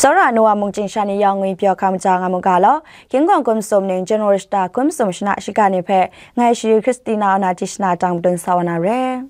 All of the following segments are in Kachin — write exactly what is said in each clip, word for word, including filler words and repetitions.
Tsawra nu wa mung chyingsha ni yawng ngwi pyaw hkam ja nga mu ga law, King Kawng Kum Sum ning January shata Kum Sum shana shiga ni hpe ngai Shari Christina Ona Tishna tang padun sa wa na re.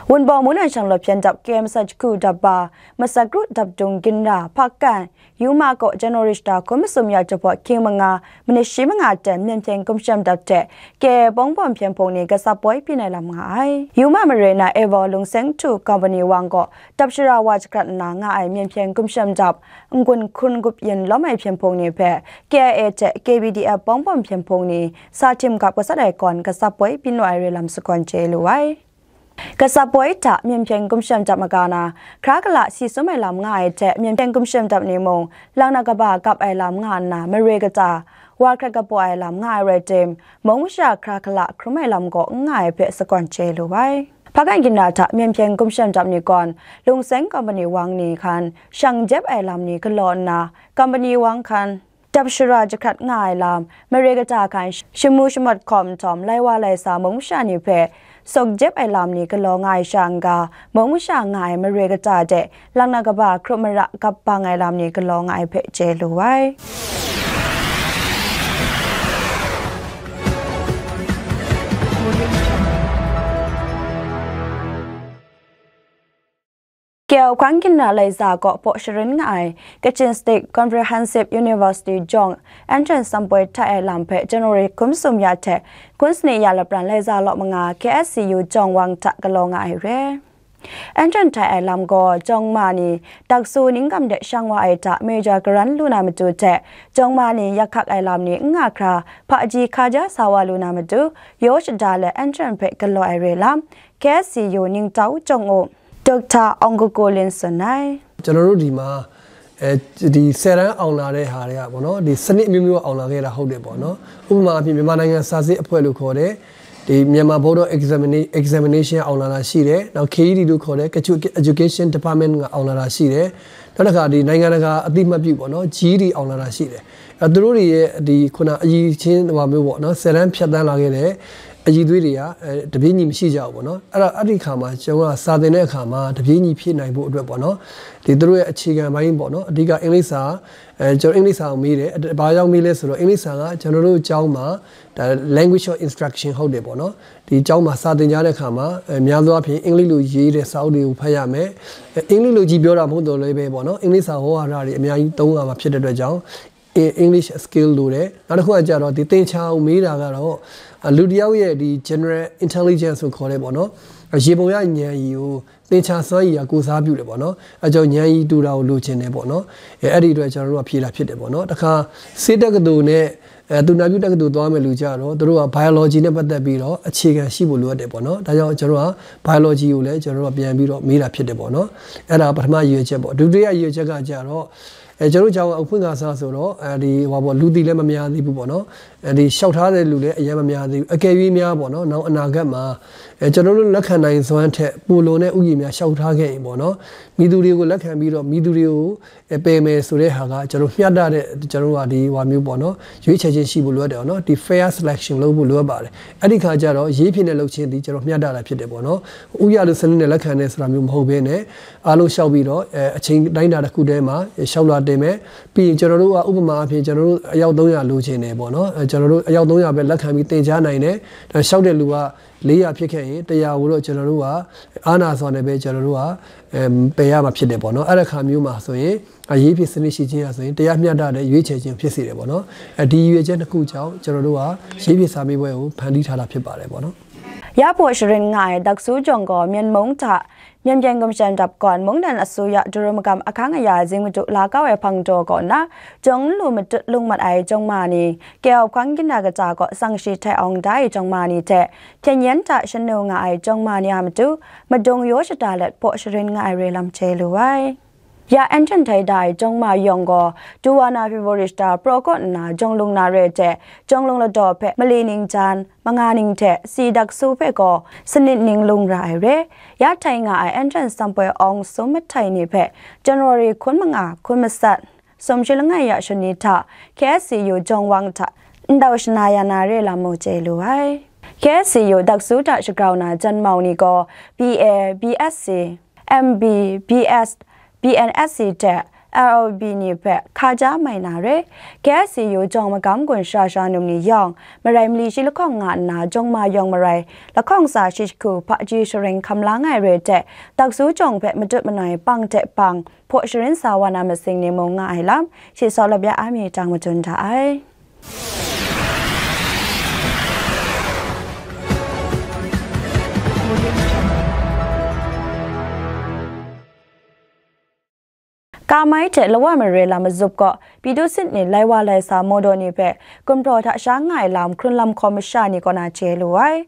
Wunpawng mungdan shanglawt hpyen dap K M S H hku dap ba, Masakru dap dung ginra, Hpakan, Yuma kaw January shata hkun masum ya jahpawt hkying manga, minit shi manga ten myen hpyen gumshem dap hte K A A pawng bawm hpyen hpung ni gasap poi byin ai lam nga ai. Yuma mare na Evo Lungseng Htu Company wang kaw dap shara wa jahkrat nna nga ai myen hpyen gumshem dap, n-gun hkun gup yin lawm ai hpyen hpung ni hpe K I A hte K B D F pawng bawm hpyen hpung ni sa htim gap gasat ai kawn gasap poi byin wa ai re lam sagawn chye lu ai. Gasap poi hta myen hpyen gumshem dap maga na, hkra kala si sum ai lam nga ai hte myen hpyen gumshem dap ni mung, lang na kaba gap ai lam nga nna, mare kata, wa hkrat kapaw ai lam nga ai rai tim, mung masha hkra kala hkrum ai lam gaw n nga ai hpe sagawn chye lu ai. Hpakan ginra hta myen hpyen gumshem dap ni gawn, Lungseng Company wang ni hkan shang jep ai lam ni galaw nna, Company wang hkan dap shara jahkrat nga ai lam, mare kata hkan shamu shamawt hkawm nhtawm, lai wa lai sa mung masha ni hpe sawk jep ai lam ni galaw nga ai sha n-ga, mung masha nga ai mare kata de lang na kaba hkrup mara gap bang ai lam ni galaw nga ai hpe chye lu ai. Kyau hkang ginra lai za kaw paw sharin nga ai Kachin State Comprehensive University jawng entrance sampoi htai ai lam hpe January hkun sum ya hte hkun sani ya lapran lai za law manga K S C U jawng wang hta galaw nga ai re. Entrance htai ai lam gaw jawng ma ni daksu ningkam de shang wa ai hta major karan lu na matu hte jawng ma ni yak hkak ai lam ni n nga hkra hpaji hkaja sa wa lu na matu yaw shada let entrance hpe galaw ai re lam K S C U Ningtau Jawng U Doctor Aung Kukul Lin tsun ai. ကျွန်တော်တို့ဒီမှာ အဲဒီဆယ်တန်းအောင်လာတဲ့ဟာတွေကပေါ့နော် ဒီစနစ်အမျိုးမျိုးအောင်လာခဲ့တာဟုတ်တယ်ပေါ့နော်။ ဥပမာအဖြစ်မြန်မာနိုင်ငံစာစစ်အဖွဲ့လို့ခေါ်တဲ့ဒီမြန်မာ Board of Examina- Examination အောင်လာတာရှိတယ်။ နောက် K E D လို့ခေါ်တဲ့ Kachin Education Department ကအောင်လာတာရှိတယ်။ နောက်တစ်ခါဒီနိုင်ငံတကာအသိမှတ်ပြုပေါ့နော် G E D အောင်လာတာရှိတယ်။ အဲသူတို့တွေရဲ့ဒီခုနအရည်အချင်းဟိုဟာမျိုးပေါ့နော် ဆယ်တန်းဖြတ်သန်းလာခဲ့တဲ့အရည်အသွေးတွေကအဲတပြေးညီမရှိကြဘူးပေါ့နော်။ အဲ့တော့အဲ့ဒီခါမှာကျွန်တော်ကစာသင်တဲ့အခါမှာတပြေးညီဖြစ်နိုင်ဖို့အတွက်ပေါ့နော် ဒီသူတို့ရဲ့အခြေခံပိုင်းပေါ့နော် အဓိကအင်္ဂလိပ်စာအဲကျွန်တော်အင်္ဂလိပ်စာကိုမေးတယ်။ အဲဘာကြောင့်မေးလဲဆိုတော့အင်္ဂလိပ်စာကကျွန်တော်တို့ကျောင်းမှာဒါ language of instruction ဟုတ်တယ်ပေါ့နော်။ ဒီကျောင်းမှာစာသင်ကြားတဲ့အခါမှာအဲများသောအားဖြင့်အင်္ဂလိပ်လိုရေးတဲ့စာအုပ်တွေကိုဖတ်ရမယ်။ အဲအင်္ဂလိပ်လိုကြီးပြောတာမဟုတ်တော့လည်းပဲပေါ့နော် အင်္ဂလိပ်စာဝေါ်ဟာရတွေအများကြီးသုံးရမှာဖြစ်တဲ့အတွက်ကြောင့် English skill လိုတယ်။ နောက်တစ်ခုကကြတော့ဒီသင်ချာကိုမေးတာကတော့အဲလူတစ်ယောက်ရဲ့ဒီ general intelligence လို့ခေါ်တဲ့ပေါ့နော် ရေပုံရဉာဏ်ရည်ကိုသင်ချာစွမ်းရည်ကကိုယ်စားပြုတယ်ပေါ့နော်။ အဲကြောင့်ဉာဏ်ရည်တူတာကိုလိုချင်တယ်ပေါ့နော်။ အဲအဲ့ဒီအတွက်ကျွန်တော်တို့ကဖြေတာဖြစ်တယ်ပေါ့နော်။ တခါဆေးတက္ကသိုလ်နဲ့အဲသူနာပြုတက္ကသိုလ်သွားမယ်လူကြတော့သူတို့က biology နဲ့ပတ်သက်ပြီးတော့အခြေခံရှိဖို့လိုအပ်တယ်ပေါ့နော်။ ဒါကြောင့်ကျွန်တော်တို့က biology ကိုလည်းကျွန်တော်တို့ကပြန်ပြီးတော့မေးတာဖြစ်တယ်ပေါ့နော်။ အဲ့ဒါပထမရည်ရွယ်ချက်ပေါ့။ ဒုတိယရည်ရွယ်ချက်ကကြတော့အဲကျွန်တော်တို့ကျောင်းကအဖွင့်ခါစဆိုတော့အဲဒီဟိုဟာပေါ့လူသီလည်းမများသေးဘူးပေါ့နော်။ အဲဒီလျှောက်ထားတဲ့လူလည်းအရင်မများသေးဘူး။ အကယ်၍များပေါ့နော်နောက်အနာဂတ်မှာအဲကျွန်တော်တို့လက်ခံနိုင်စွမ်းထက်ပိုလွန်တဲ့ဥယျာဉ်များလျှောက်ထားခဲ့ရင်ပေါ့နော်မည်သူတွေကိုလက်ခံပြီးတော့မည်သူတွေကိုအဲပယ်မယ်ဆိုတဲ့ဟာကကျွန်တော်မျှတတဲ့ကျွန်တော်ကဒီဟိုဟာမျိုးပေါ့နော်ရွေးချယ်ခြင်းရှိဖို့လိုအပ်တယ်ပေါ့နော်။ ဒီ fair selection လုပ်ဖို့လိုအပ်ပါတယ်။ အဲ့ဒီခါကျတော့ရေးဖြစ်တဲ့လုပ်ခြင်းဒီကျွန်တော်မျှတတာဖြစ်တယ်ပေါ့နော်။ ဥယျာဉ်လိုစနစ်နဲ့လက်ခံတယ်ဆိုတာမျိုးမဟုတ်ဘဲနဲ့အားလုံးလျှောက်ပြီးတော့အဲအချိန်တိုင်းတာတစ်ခုတည်းမှာလျှောက်လွှာတင်မယ်။ ပြီးရင်ကျွန်တော်တို့ကဥပမာအဖြစ်ကျွန်တော်တို့အယောက်သုံးရာလိုချင်တယ်ပေါ့နော်။ အဲကျွန်တော်တို့အယောက်သုံးရာပဲလက်ခံပြီးသင်ကြားနိုင်တယ်။ ဒါလျှောက်တဲ့လူကလေးရာဖြစ်ခဲ့ရင်တစ်ရာကိုတော့ကျွန်တော်တို့ကအားနာစွာနဲ့ပဲကျွန်တော်တို့ကအဲပယ်ရမှာဖြစ်တယ်ပေါ့နော်။ အဲ့ဒီအခါမျိုးမှာဆိုရင်အရေးဖြစ်စနစ်ရှိခြင်းအဆိုရင်တရားမျှတတဲ့ရွေးချယ်ခြင်းဖြစ်စေတယ်ပေါ့နော်။ အဲဒီရည်ရွယ်ချက်နှစ်ခုကြောင့်ကျွန်တော်တို့ကရေးဖြစ်စာမေးပွဲကိုဖန်တီးထားတာဖြစ်ပါတယ်ပေါ့နော်။ Ya paw sharin nga ai daksu jawng gaw Myen mung hta Myen byen gumshem dap gawn mungdan asuya daru magam ahkang aya zing madu la kau ai hpang daw kaw nna, jawng nlu matut lung mat ai jawng ma ni, keyau hpang ginra kata kaw tsang shi htai awng da ai jawng ma ni hte, hpyen yen hta shanu nga ai jawng ma ni a matu, madung yaw shada let paw sharin nga ai re lam chye lu ai. Ya Anton htai da ai jawng ma yawng gaw, Duwana February shata praw kaw nna jawng lung na re hte, jawng lung ladaw hpe mali ning jan, manga ning hte si daksu hpe gaw sanit ning lung ra ai re. Ya htai nga ai Anton Sampoi Awng Sum mahtai ni hpe January hkun manga, hkun matsat, sumshi langai ya shani hta K S C U jawng wang hta ndau shana ya na re lam mung chye lu ai. K S C U daksu hta shagrau na janmau ni gaw B A, B S C, M B, B S, B N S C hte L O B ni hpe hka ja mai na re. K S C U jawng magam gun sara sara num ni yawng, marai mali shi lahkawng nga nna, jawng ma yawng marai lahkawng tsa shi jahku hpaji sharing hkam la ngai re hte, daksu jawng hpe matut manoi pang hte pang hpaw sharin sa wa na masing ni mung nga ai lam, shi saw lap ya a mi tang madun da ai. Kamai hte Lawa mare lam mazup kaw, Pyidu Sit ni lai wa lai sa mawdaw ni hpe gumhpraw hta sha nga ai lam, hkrun lam hkawm masha ni kaw na chye lu ai.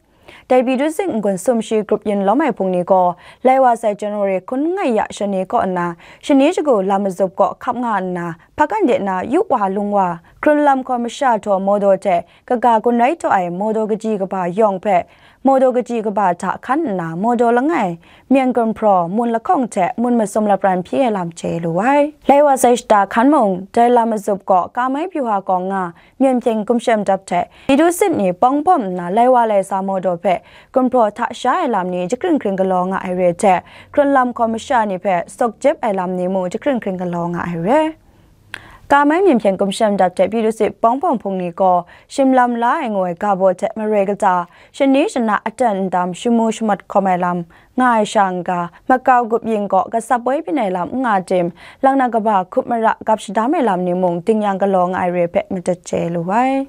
Dai Pyidu Sit n-gun sumshi grup yin lawm ai hpung ni gaw, lai wa sai January hkun ngai ya shani kaw nna, shani shagu lam mazup kaw hkap nga nna, hpakan de na yu wa lung wa, hkrun lam hkawm masha htaw mawdaw hte kaga gun rai taw ai mawdaw kaji kaba yawng hpe, mawdaw kaji kaba hta hkan nna, mawdaw langai, myen gumhpraw, mun lahkawng hte mun masum lapran hpyi ai lam chye lu ai. Lai wa sai shata hkan mung, dai lam mazup kaw Kamai Pyu Ha Kawng nga, Myen Hpyen Gumshem Dap hte Pyidu Sit ni pawng bawm nna lai wa lai sa mawdaw hpe gumhpraw hta sha ai lam ni jahkring hkring galaw nga ai re hte, hkrun lam hkawm masha ni hpe sawk jep ai lam ni mung jahkring hkring galaw nga ai re. Kamai Myen Hpyen Gumshem Dap hte Pyidu Sit pawng bawm hpung ni gaw shim lam la ai ngu ai ga baw hte mare kata, shani shana aten ndam shamu shamat hkawm ai lam nga ai sha n-ga, makau gup yin kaw gasap woi byin ai lam n nga tim, lang na kaba hkup mara gap shadam ai lam ni mung ding yang galaw nga ai re hpe matut chye lu ai.